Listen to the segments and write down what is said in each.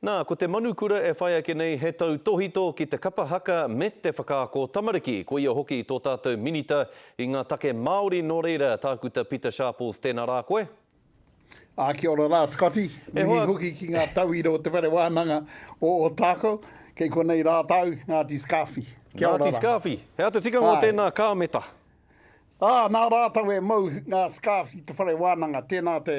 Nā, ko te manukura e whai ake nei he tautōhito ki te kapa haka me te whakaako tamariki. Ko ia hoki tō tātou Minita i ngā take Māori nō reira, Tākuta Pita Sharples, tēnā rā koe. Ā, kia ora rā, Scotty. Mihi hoki ki ngā tauira o Te Whare Wānanga o Ōtākou. Kei konei rātou, Ngāti Scarfy. Kia ora rā. Ngāti Scarfy. He aha te tikanga o tēnā kāmeta? Ā, nā rātou e mau ngā scarves i te whare wānanga, tēnā te,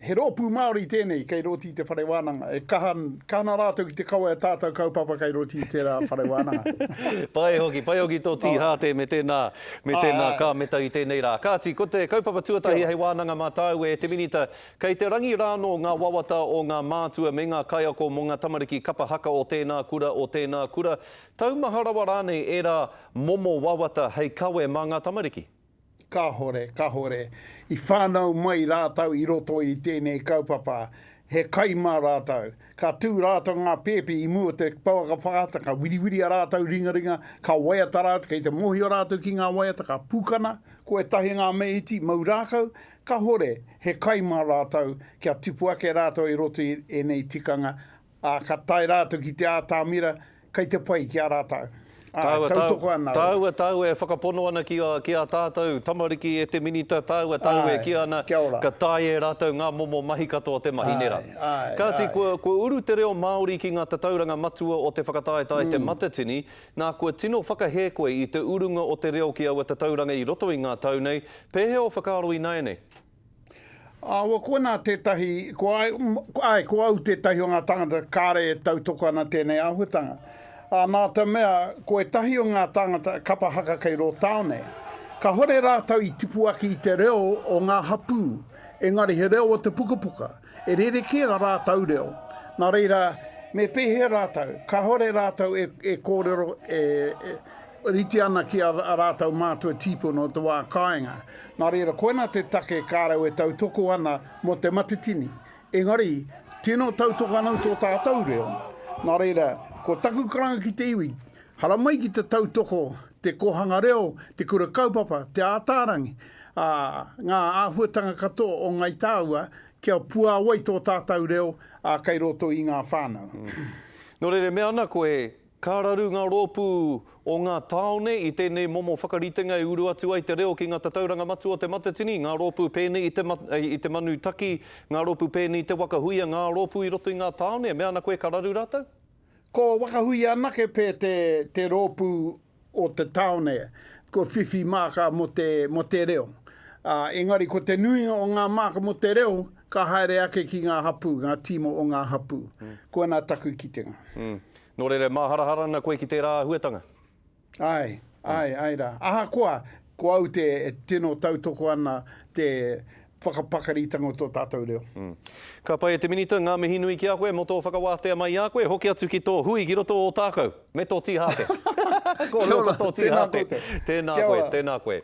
he rōpū Māori tēnei kei roti i te whare wānanga, e kaha, kaha ana rātou ki te kawe a tātou kaupapa kei roti i tērā whare wānanga. Pai hoki, pai hoki tō tīhāte me tēnā, me tēnā kāmeta i tēnei rā. Kāti, ko te kaupapa tuatahi hei wānanga mā tāua e te Minita, kei te rangi rānō ngā wawata o ngā mātua me ngā kaiako mō ngā tamariki kapa haka o tēnā kura, o tēnā kura, Taumaha rawa rānei ērā momo wawata hei kawe mā ngā tamariki? Kāhore, kāhore. I whānau mai rātou i roto i tēnei kaupapa, he kai mā rātou. Ka tū rātou ngā pēpi i mua o te pouaka whakaata, ka wiriwiri a rātou ringaringa, ka waiata rātou, kei te mōhio rātou ki ngā waiata, ka pūkana, ko ētahi ngā mea iti, mau rākau, kāhore, he kai mā rātou kia tipu ake rātou i roto i ēnei tikanga, Ā, ka tae rātou ki te ātamira, kei te pai ki a rātou. Āe, Tāua, tautoko ana au. Tāua, tāua e whakapono ana ki a, ki ā tātou tamariki e te Minita, tāua, tāua e Āe, kī ana, kia ora. ka taea e rātou ngā momo mahi katoa te mahi, nē rā? Āe, āe, Kāti, āe. kua, kua uru te reo Māori ki ngā tatauranga matua o te whakataetae Te Matatini, nā, kua tino whakahē koe i te urunga o te reo ki aua tatauranga i roto i ngā tau nei, pēhea ō whakaaro ināianei? Ā, koinā tētahi, ko ai, āe, ko au tētahi o ngā tāngata kāre e tautoko ana tēnei āhuatanga. Ā, nā te mea, ko ētahi o ngā tāngata kapa haka kei rō tāone, kāhore rātou i tipu ake i te reo o ngā hapū, engari he reo o te pukapuka, e rerekē rā rātou reo. Nā reira, me pēhea rātou? Kāhore rātou e, e kōrero, e, e, rite ana ki a rātou mātua tīpuna o te wā kāinga. Nā reira, koinā te take kārau e tautoko ana mō Te Matatini. Engari, tino tautoko ana tō tātou reo. Nā reira, ko taku karanga ki te iwi, haramai ki te tautoko te kōhanga reo, te kura kaupapa, te ātaarangi, ā, ngā āhuatanga katoa o Ngai Tāua kia puāwai tō tātou reo, ā, kei roto i ngā whānau. Nō reira, mea ana koe, Ka raru ngā rōpū o ngā tāone i tēnei momo whakaritenga e uru atu ai te reo ki ngā tatauranga matua o Te Matatini, ngā rōpū pēnei i te, i te Manu Taki, ngā rōpū pēnei i te Waka Huia, ngā rōpū i roto i ngā tāone. Mea ana koe ka raru rātou? Ko Waka Huia anake pē te, te rōpū o te tāone kua whiwhi māka mō te, mō te reo. Ā, engari ko te nuinga o ngā māka mō te reo ka haere ake ki ngā hapū, ngā tīma o ngā hapū. Koinā taku kitenga. Nō reira, e māharahara ana koe ki tērā āhuatanga? Āe, āe, āe rā. Ahakoa, ko au te e tino tautoko ana te whakapakaritanga o tō tātou reo. Ka pai e te Minita, ngā mihi nui ki a koe mō tō whakawātea mai i a koe. Hoki atu ki tō hui ki roto o Ōtākou, me tō tīhāte. Kia ora, tēnā koutou. Tēnā koe, tēnā koe.